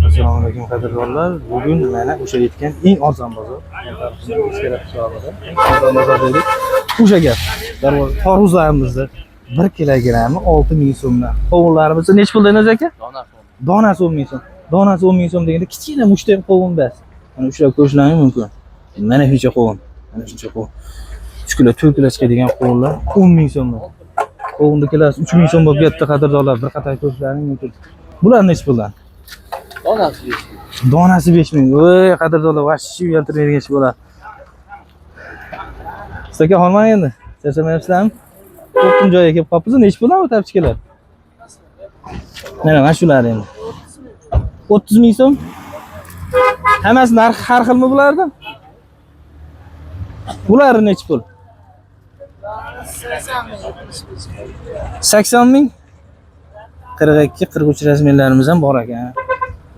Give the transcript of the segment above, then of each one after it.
Assalomu alaykum qadrdonlar. Bugun mana o'sha aytgan eng arzon bozor. Eskara qishlog'ida eng arzon bozor dedik. O'sha gap. Darvoza tarvuzlarimizni 1 kilogrammi 6000 so'mdan. Qovunlarimiz nechi puldan o'zi aka? Donasi 10 ming so'm. Donasi 10 ming so'm deganda kichkina mushta ham qovun bas. Mana ushlab ko'rishlaring mumkin. Mana shuncha qovun. Mana shuncha qovun. 3 kilo, 4 kilo chiqadigan qovunlar 10 ming so'mdan. Qovunni kilosi 3 ming so'm bo'lib ketdi qadrdonlar. Bir qator ko'rishlaring mumkin. Bular nechi puldan? Donasi 5 ming. Donasi 5 ming. Voy qadrdonlar, vashshi uyaltiradigan ish bo'ladi. Aka hormang endi. Charchamayapsizlarmi? To'qim joyga kelib qolibmiz. Nechi puldan bu tapchikalar? Mana shular endi. 30 ming so'm. Hammasi narxi har xilmi bularni? Bulari nechi pul? 80 ming. 42, 43 razmerlarimiz ham bor ekan.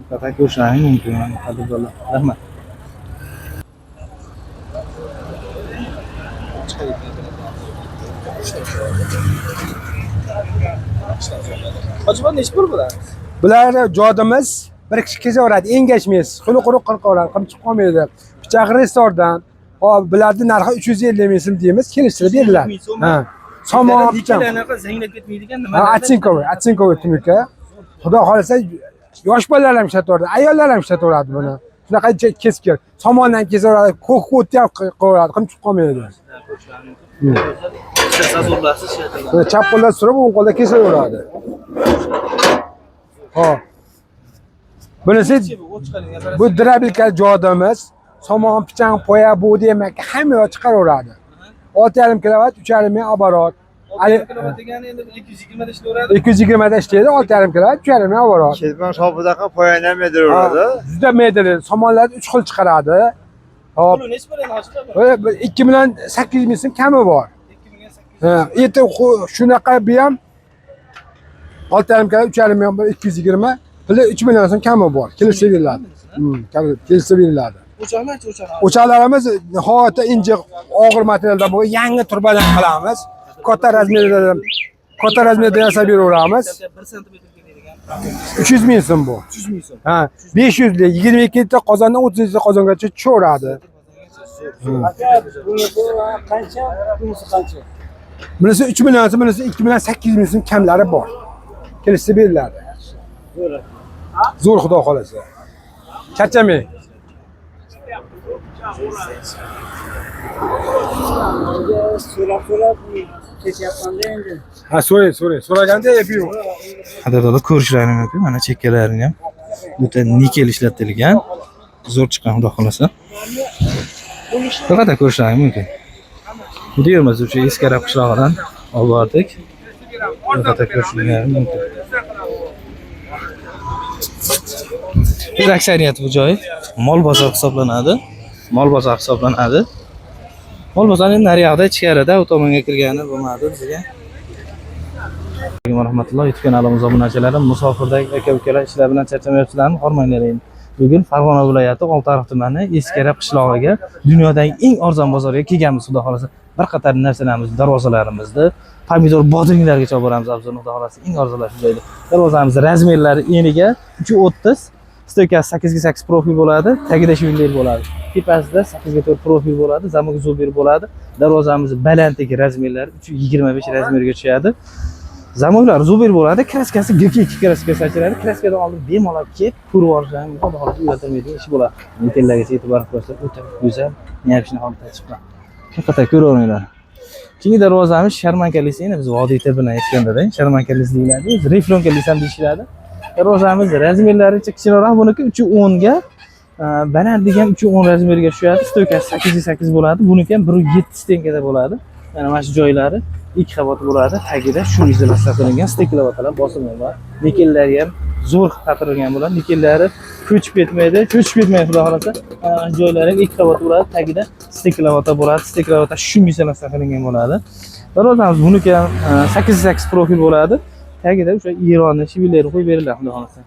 Faqat ko'rishlaring mumkin, qadrdonlar. Rahmat. Hojibob nechi pul bo'ladi? Bular jodimiz bir kishi kesaveradi, engashmaysiz. Xuli quruq qilib qimchiq qolmaydi. Pichoq restordan. Hop, bularni narxi 350 ming so'm deymiz, kelishtirib beriladi. ming so'm. Ha. Somon pichoq. Anaqa zanglab ketmaydigan nima? Ha, otsinkovый, otsinkovый tumika. Xudo xohlasa yosh bolalar ham ishlataveradi, ayollar ham ishlataveradi buni. Shunaqa kesib kerak. Somondan kesaveradi, ko'k o'tni ham qilaveradi, qimchiq qolmaydi. Sazorlarsiz ishlatiladi. Buni chap qo'lda surib, o'ng qo'lda kesaveradi. Hop. Bunisi bu drabilka jodimiz. Somon, pichan, poya, bu demak hamma yoq chiqaraveradi. 6,5 kilovat, 3,5 ming оборот. Degani endi 220 da ishlayveradi. 220 da ishlaydi, 6,5 kilovat, 3,5 ming оборот. Ketmon shopidaqa poyani ham mediraveradi. Juda medali, somonlarni 3 xil chiqaradi. Hop, Puli nechi pul endi Hojibob? 2 million 800 ming so'm kami bor. 2 million 800. Ha, erta shunaqa bu ham 6,5 kilovat, 3,5 ming 220, puli 3 million so'm kami bor. Kelishsa beriladi. Kelishsa beriladi. O'choqlarchi, o'choq. O'choqlarimiz nihoyatda injiq, og'ir materialdan bo'lgan yangi turbadan qilamiz. Katta razmerda, katta razmerda yasab beraveramiz. 1 santimetr keladigan. 300 ming so'm bu. 300 ming so'm. Ha, 500 lik 22 ta qozondan 30 ta qozongacha tushaveradi. Bunisi qancha? Bunisi qancha? Bunisi 3 million so'm, bunisi 2 million 800 ming so'm kamlari bor. Kelishsa beriladi. Zo'r xudo xolasa. Charchamang. So'rab so'rab ketyapman-da endi. Ha, so'rang, so'rang. So'raganda gap yo'q. Qadrdonlar ko'rishlaring mumkin. Mana chekkalarini ham o'ta nikel ishlatilgan. Zo'r chiqqan xudo xolasa. Faqat ko'rishlaring mumkin. Bu yerimiz o'sha Eskara qishlog'idan olib bordik. Faqat ko'rishlaring mumkin. Biz aksariyat bu joy mol bozor hisoblanadi. Mol bozor hisoblanadi. Mol bozorning nariyog'ida ichkarida u tomonga kirgani bo'lmadi bizga. Alaykum rahmatulloh. YouTube kanalimiz obunachilari, musofirdagi aka ukalar ishlar bilan charchamayapsizlarmi? Hormanglar endi. Bugun Farg'ona viloyati Oltiariq tumani Eskara qishlog'iga dunyodagi eng arzon bozorga kelganmiz xudo xolasa. Bir qator narsalarimiz, darvozalarimizni, pomidor, bodringlargacha olib boramiz abzon xudo xolasa. Eng arzonlar shu joyda. Darvozamiz razmerlari eniga 3.30, stoykasi 8 ga 8 profil bo'ladi, tagida shvindel bo'ladi. Tepasida 8 ga 4 profil bo'ladi, zamok zubir bo'ladi. Darvozamiz balandligi razmerlari 3.25 razmerga tushadi. Zamoklar zubir bo'ladi, kraskasi GK2 kraskasi ochiladi. Kraskadan oldin bemalol kelib ko'rib olishlaring mumkin. Xudo xohlasa uyaltirmaydigan ish bo'ladi. Nikellargacha e'tibor qilsa o'ta go'zal, необычный holatda chiqqan. Faqat ko'raveringlar. Keyingi darvozamiz sharmanka lisi, endi biz vodiy til bilan aytganda, sharmanka lisi deyiladi. Reflonka lisi ham deyishiladi. Darvozamiz razmerlari kichikroq, buniki 3.10 ga, balandligi ham 3.10 razmerga tushadi. Stoykasi 8 ga 8 bo'ladi. Buniki ham 1.7 stenkada bo'ladi. Mana shu joylari 2 qavat bo'ladi. Tagida shu izolyatsiya qilingan steklovatalar bosilgan bor. Nikellari ham zo'r qatirilgan bo'ladi. Nikellari ko'chib ketmaydi, ko'chib ketmaydi xudo xolasa. Mana shu joylari ham 2 qavat bo'ladi. Tagida steklovata bo'ladi. Steklovata shu izolyatsiya qilingan bo'ladi. Darvozamiz buniki ham 8 ga 8 profil bo'ladi. Tagida o'sha Eronni shivilleri qo'yib beriladi xudo xolasa.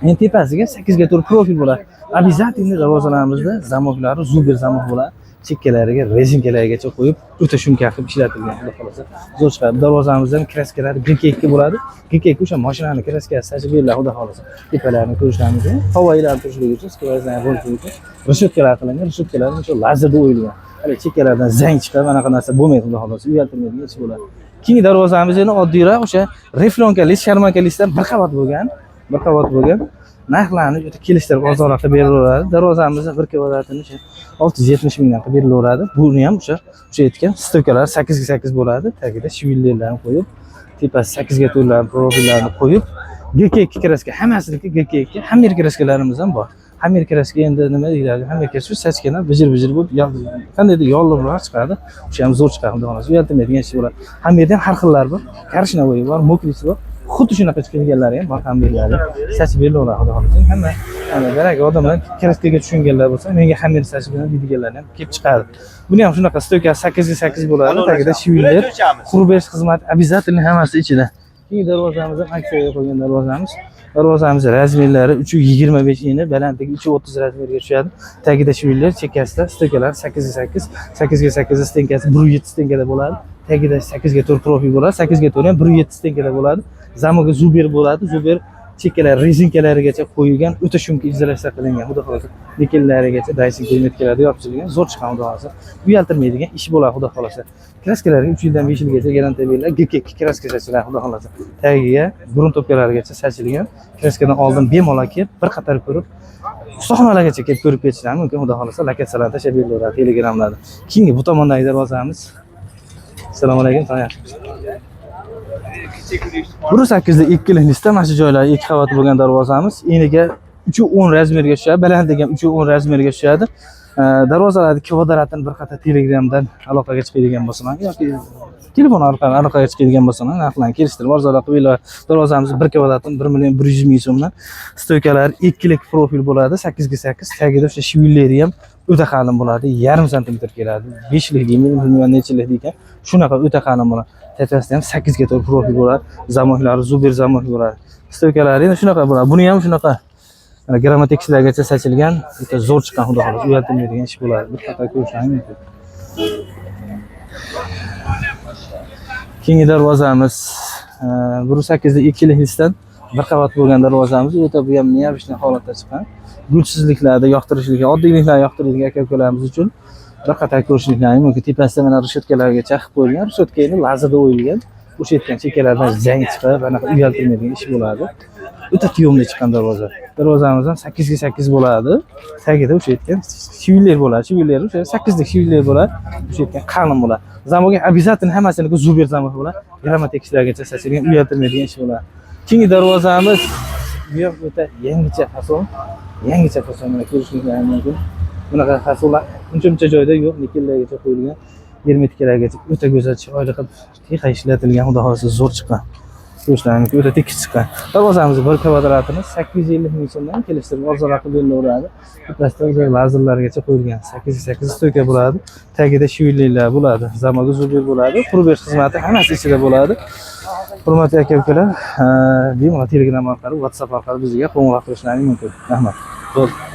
Endi tepasiga 8 ga 4 profil bo'ladi. Обязательно darvozalarimizda zamoklari zuber zamok bo'ladi. Chekkalariga rezinkalargacha qo'yib, o'ta shumka qilib ishlatilgan, xudo xohlasa. Zo'r chiqadi. Darvozamiz ham kraskalari GK2 bo'ladi. GK2 o'sha mashinani kraskasi sachib beriladi, xudo xohlasa. Tepalarini ko'rishlarimiz mumkin. Havoyilar turishligi uchun, skvazlar bo'lishligi uchun reshotkalar qilingan, reshotkalar o'sha lazerda o'yilgan. Hali chekkalardan zang chiqadi, anaqa narsa bo'lmaydi, xudo xohlasa. Uyaltirmaydigan ish bo'ladi. Keyingi darvozamiz endi oddiyroq o'sha reflonka list, sharmanka listdan bir qavat bo'lgan, bir qavat bo'lgan. Narxlarni juda kelishtirib arzonroq qilib berilaveradi. Darvozamizni bir kvadratini o'sha 670 mingdan qilib berilaveradi. Buni ham o'sha aytgan стойка lar 8 ga 8 bo'ladi. Tagida швеллер larni qo'yib, tepasi 8 ga 4 profillarni qo'yib, GK2 краска, hammasiniki GK2, Hammer краска larimiz ham bor. Hammer краска endi nima deyiladi? Hammer краска sachkana bijir-bijir bo'lib, qandaydir yolliqroq chiqadi. O'sha ham zo'r chiqadi, xudo xohlasa. Uyaltirmaydigan ish bo'ladi. Hammerda ham har xillari bor. Коричневый bor, мокрый si bor. Xuddi shunaqa chiqadiganlari ham bor Hammerlari. Sachib berilaveradi, xudo xohlasa. Hamma baraka odamlar краска ga tushunganlar bo'lsa, menga Hammer sachib beradi deydiganlar ham kelib chiqadi. Buni ham shunaqa стойка 8 ga 8 bo'ladi. Tagida швеллер, qurib berish xizmati обязательно hammasi ichida. Keyingi darvozamiz ham aksiyaga qo'ygan darvozamiz. Darvozamiz размер lari 3.25 eni, balandligi 3.30 размер ga tushadi. Tagida швеллер, chekkasida стойка lar 8 ga 8, 8 ga 8 стенка si 1.7 стенка da bo'ladi. Tagida 8 ga 4 profil bo'ladi. 8 ga 4 ham 1.7 стенка da bo'ladi. Замок i Zuber bo'ladi. Zuber chekkalar rezinkalarigacha qo'yilgan, o'ta shumka izolyatsiya qilingan, xudo xohlasa. Nikellarigacha Dyson hermetikalarda yopishtirilgan, zo'r chiqqan, xudo xohlasa. Uyaltirmaydigan ish bo'ladi, xudo xohlasa. Краска larga 3 yildan 5 yilgacha garantiya beriladi. GK2 краска sachiladi, xudo xohlasa. Tagiga грунтовка largacha sachilgan. Краска dan oldin bemalol kelib, bir qator ko'rib, ustaxonalargacha kelib ko'rib ketishlari mumkin, xudo xohlasa. Lokatsiyalarni tashlab berilaveradi Telegramlarda. Keyingi bu tomondagi darvozamiz. Assalomu alaykum, yaxshimisiz? 1.8da ikkilik listda mana shu joylar ikki qavat bo'lgan darvozamiz. Eniga 3.10 размер ga tushadi, balandligi ham 3.10 размер ga tushadi. Darvozalarni kvadratini bir qator Telegramdan aloqaga chiqadigan bo'lsalar yoki telefon orqali aloqaga chiqadigan bo'lsalar, narxlarni kelishtirib arzonroq qilib beriladi. Darvozamiz bir kvadratini 1 million 100 ming so'mdan. Стойка lar ikkilik profil bo'ladi, 8 ga 8. Tagida o'sha швеллер i ham o'ta qalin bo'ladi, yarim santimetr keladi. 5lik deymi, bilmayman nechilik ekan. Shunaqa o'ta qalin bo'ladi. Tepasida ham 8 ga 4 profil bo'ladi. Замок lari Zuber замок bo'ladi. Стойка lari endi shunaqa bo'ladi. Buni ham shunaqa mana grammatekslargacha sachilgan, o'ta zo'r chiqqan, xudo xohlasa, uyaltirmaydigan ish bo'ladi. Bir qator ko'rishlaring mumkin. Keyingi darvozamiz 1.8da ikkilik listdan bir qavat bo'lgan darvozamiz. O'ta bu ham необычный holatda chiqqan. Gulsizliklarda yoqtirishlik, oddiyliklarni yoqtiradigan aka ukalarimiz uchun bir qator ko'rishliklari mumkin. Tepasida mana reshetkalargacha qilib qo'yilgan. Reshetka endi lazerda o'yilgan. O'sha aytgan chekkalardan jang chiqib, anaqa uyaltirmaydigan ish bo'ladi. O'ta tyomli chiqqan darvoza. Darvozamiz ham 8 ga 8 bo'ladi. Tagida o'sha aytgan швеллер bo'ladi. Швеллер o'sha 8lik швеллер bo'ladi. O'sha aytgan qalin bo'ladi. Замок i обязательно hammasiniki Zuber замок bo'ladi. Grammatekslargacha sachilgan, uyaltirmaydigan ish bo'ladi. Keyingi darvozamiz bu ham o'ta yangicha fason. Yangicha fason mana ko'rishingiz mumkin. Bunaqa fasonlar uncha-muncha joyda yo'q, nikellargacha qo'yilgan, hermetikalargacha o'ta go'zal, chiroyli qilib texa ishlatilgan, xudo xohlasa zo'r chiqqan. Ko'rishlaringiz o'ta tekis chiqqan. Darvozamiz bir kvadratini 850 ming so'mdan kelishtirib arzonroq qilib berilaveradi. Tepasida o'sha lazerlargacha qo'yilgan 8 ga 8 стойка bo'ladi. Tagida швеллер lar bo'ladi. Замок i Zuber bo'ladi. Qurib berish xizmati hammasi ichida bo'ladi. Hurmatli aka ukalar, bemalol Telegram orqali, WhatsApp orqali bizga qo'ng'iroq qilishlaringiz mumkin. Rahmat. Bo'ldi.